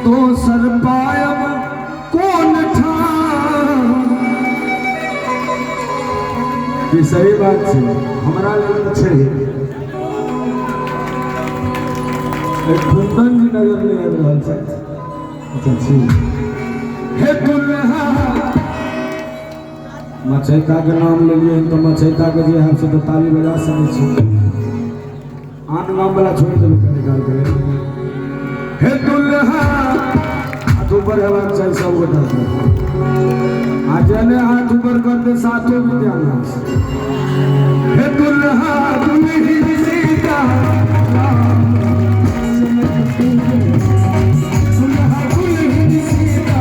दोसर पायब कोन ठाम। ई सही बात छै, हमरा लेल तऽ छै। कुंदन जी नजर नहि आबि रहल छै। अच्छा छी। हे दुल्हा मचैता के नाम लेलियै तऽ मचैता के जे हम से तऽ ताली बजा सकै छी। आन गाम वाला छोड़ि देबै कनी काल के लेल। हे दुल्हा हाथ ऊपर हेबाक चाही सब गोटा के, आ जेने हाथ ऊपर करते सातो विद्यानाश। हे दुल्हा दुल्ही सीता दुल्हा दुल्ही सीता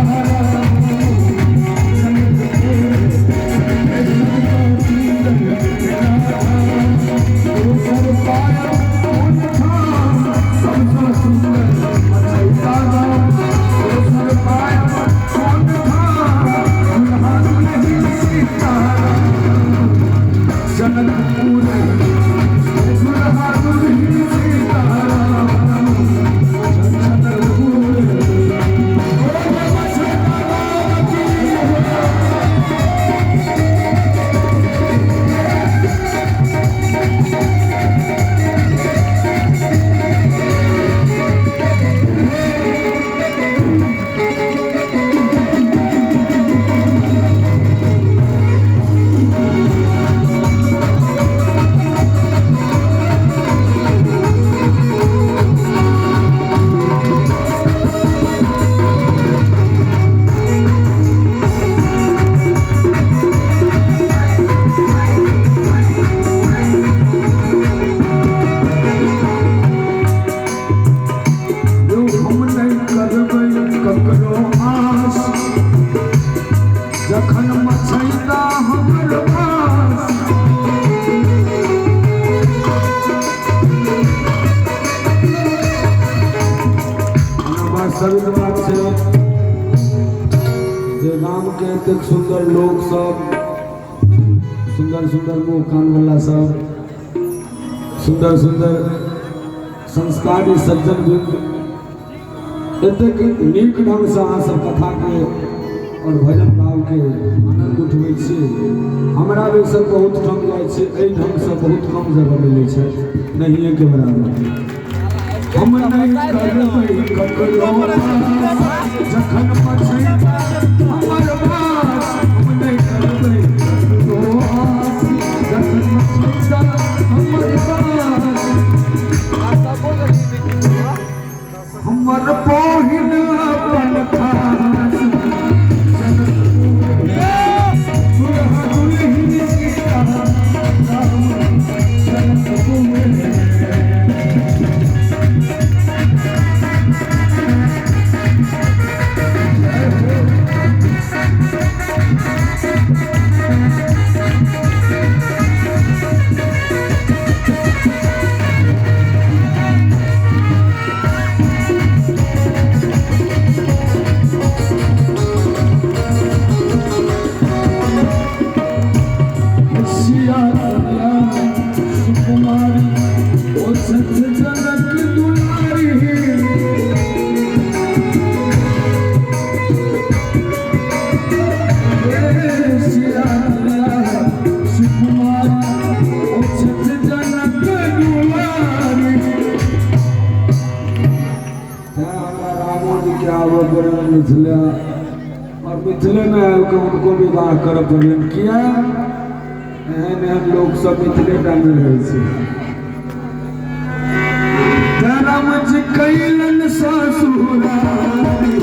जनकपुर दुल्हा दुल्ही सीता जनकपुर। हम नहि करबै ककरो आस, जखन मछैता हमर पास। वास्तविक बात छै जे गामके एतेक सुन्दर लोक सब, सुन्दर सुन्दर मुँह कान वाला सब, सुन्दर सुन्दर संस्कारी सज्जन वृंद, एतेक नीक ढंगसँ अहाँ सब कथाके और भजन भावके आनंद उठबै छी। हमरा बैसल बहुत ठाम जाइ छी, एहि ढंगसँ बहुत कम जगह मिलै छै, नहिए के बराबर। हम नहि करबै ककरो जखन मछैता हमर बास। हम नहि करबै ककरो आस, जखन मछैता हमर बास। हमर बहिन अपन खास। दुल्हा दुल्हिन सीता राम जनकपुर। सिया सुकुमारी ओ सत जनक दुलारी। सिया सुकुमारी ओ सत जनक दुलारी। तेँ हमरा रामो जी के आबऽ पड़ल मिथिला, और मिथिलेमे आबि कऽ हुनको विवाह करऽ पड़लनि। किया? एहन एहन लोक सब मिथिले टा मे रहै छै। राम जी कैलन ससुरारी।